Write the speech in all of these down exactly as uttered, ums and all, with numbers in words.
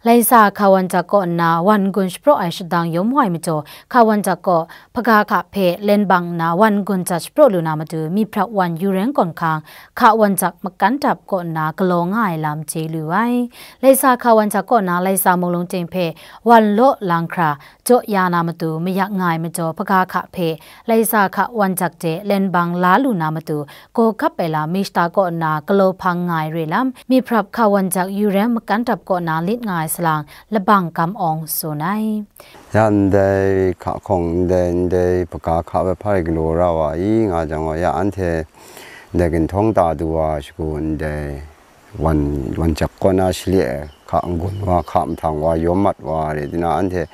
Laisa hka wan jak kaw nna wan n-gun shapraw ai shadang yawm wa ai majaw, hka wan jak kaw hpaga hka hpe len bang nna wan n-gun jat shapraw lu na matu, myiphrat wan Yu Reng Gawn Hkang hka wan jak makan dap kaw nna galaw nga ai lam chye lu ai. Laisa hka wan jak kaw na Laisa mung lung ting hpe wan law lang hkra jaw ya na matu mayak nga ai majaw, hpaga hka hpe Laisa hka wan jak de len bang la lu na matu, gaw gap ai lam mi shata kaw nna galaw hpang nga ai re lam, myiphrat hka wan jak Yu Reng makan dap kaw na lit nga ai salang, Labang Kam Awng tsun ai. Ya ndai hka hkawng ndai, ndai hpaga hka hpe hpa rai galaw ra wa i, nga jang gaw, ya anhte ndai ginhtawng ta du wa shagu ndai wan, wan jak kaw na shale ai hka n-gun wa, hka mahtang wa, yawm mat wa re tina, anhte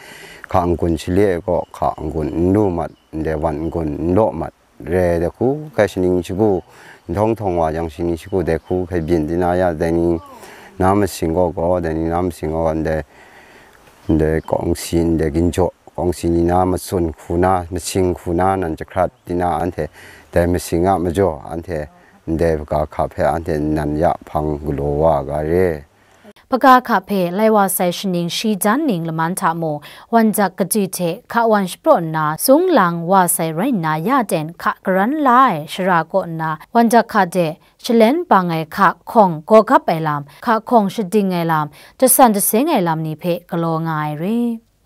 hka n-gun shale ai kaw hka n-gun n lu mat, ndai wan n-gun n law mat re, dai hku hkai shaning shagu, nhtawng htawng wa jang shaning shagu, dai hku hkai byin tina, ya dai ni na masing gaw gaw, dai ni na masing gaw ndai, ndai kawngsi, ndai ginjaw kawngsi ni na matsun hku na, masing hku na nan jahkrat tina, anhte dai masing a majaw, anhte ndai hpaga hka hpe anhte nan ya hpang galaw wa ga re. Hpaga hka hpe lai wa sai shaning shi jan ning laman hta mung, wan jak kajwi hte hka wan shapraw nna, sung lang wa sai rai nna, ya ten hka karan la ai shara kaw nna, wan jak hka de shalen bang ai hka hkawng gaw gap ai lam, hka hkawng shading ai lam, jasan jaseng ai lam ni hpe galaw nga ai re.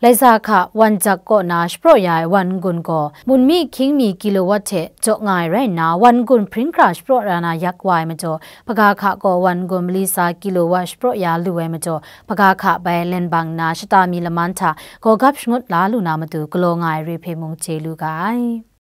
Laisa hka wan jak kaw na shapraw ya ai wan n-gun gaw, munmi hkying mi kilowatt hte jaw nga ai rai nna, wan n-gun hpring hkra shapraw ra na yak wa ai majaw, hpaga hka gaw wan n-gun mali tsa kilowatt shapraw ya lu ai majaw, hpaga hka bai len bang nna shata mi laman hta gaw gap shangut la lu na matu galaw nga ai re hpe mung chye lu ga ai.